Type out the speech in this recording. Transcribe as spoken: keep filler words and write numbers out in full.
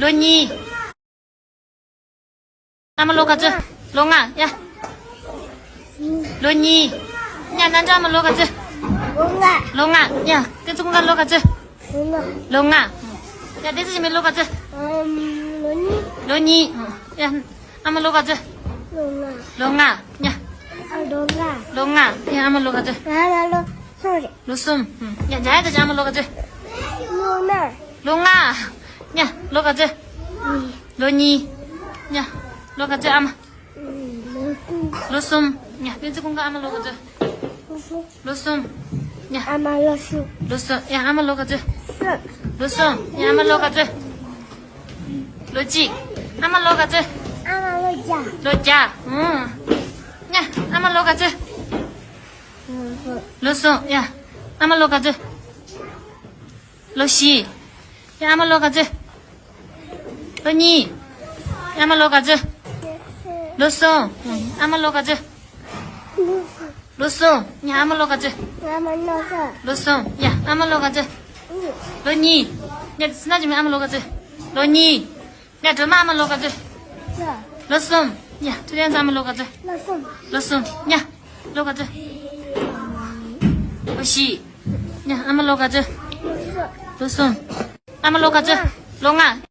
ལོ་གཉིས། ཨ་མ་ལོ་ག་ཚོད། ལོ་ལྔ། ཡ། ལོ་གཉིས། ཡ། ན་ཚ་ཨ་མ་ལོ་ག་ཚོད། ལོ་ལྔ། ལོ་ལྔ། ཡ། ཏེ་ཙུང་ག་ལོ་ག་ཚོད། ལོ་ལྔ། ལོ་ལྔ། ཡ། ཏེ་ཙི་ཞི་མི་ལོ་ག་ཚོད། ལོ་གཉིས། ལོ་གཉིས། ཡ། ཨ་མ་ལོ་ག་ཚོད། ལོ་ལྔ། ལོ་ལྔ། ཡ། ཨ། ལོ་ལྔ། ལོ་ལྔ། ཡ། ཨ་མ་ལོ་ག་ཚོད། ང་ལ་ལོ་གསུམ་རེད། ལོ་གསུམ། ཡ། ཇ་ཡ་ད་ཅི་ཨ་མ་ལོ་ག་ཚོད། ལོ་ལྔ། ལོ་ལྔ། ཡ། ལོ་ག་ཚོད། ལོ་གཉིས། ཡ། ལོ་ག་ཚོད་ཨ་མ། ལོ་གསུམ། ལོ་གསུམ། ཡ། ཏེ་ཙི་ཀུན་དགའ་ཨ་མ་ལོ་ག་ཚོད། ལོ་གསུམ། ལོ་གསུམ། ཡ། ཨ་མ་ལོ་གསུམ། ལོ་གསུམ། ཡ། ཨ་མ་ལོ་ག་ཚོད། གསུམ། ལོ་གསུམ། ཡ། ཨ་མ་ལོ་ག་ཚོད། ལོ་གཅིག། ཨ་མ་ལོ་ག་ཚོད། ཨ་མ་ལོ་བརྒྱ། ལོ་བརྒྱ། ཨང་། ཡ། ཨ་མ་ལོ་ག་ཚོད། ལོ་གསུམ། ཡ། ཨ་མ་ལོ་ག་ཚོད། ལོ་བཞི། ཡ། ཨ་མ་ལོ་ག་ཚོད། ལོ་གཉིས། ཡ། ཨ་མ་ལོ་ག་ཚོད། ལོ་གསུམ། ཨ་མ་ལོ་ག་ཚོད། ལོ་གསུམ། ཡ། ཨ་མ་ལོ་ག་ཚོད། ཨ་མ་ལོ་གསུམ། ལོ་གསུམ། ཡ། ཨ་མ་ལོ་ག་ཚོད། ལོ་གཉིས། ཡ། སི་ན་ཅི་མི་ཨ་མ་ལོ་ག་ཚོད། ལོ་གཉིས། ཡ། སྒྲོལ་མ་ཨ་མ་ལོ་ག་ཚོད། ལོ་གསུམ། ཡ། ཐུ་ལེན་ས་ཨ་མ་ལོ་ག་ཚོད། ལོ་གསུམ། ལོ་གསུམ། ཡ། ལོ་ག་ཚོད། ལོ་བཞི། ཡ། ཨ་མ་ལོ་ག་ཚོད། ལོ་གསུམ། ཨ་མ་ལོ་ག་ཚོད། ལོ་ལྔ།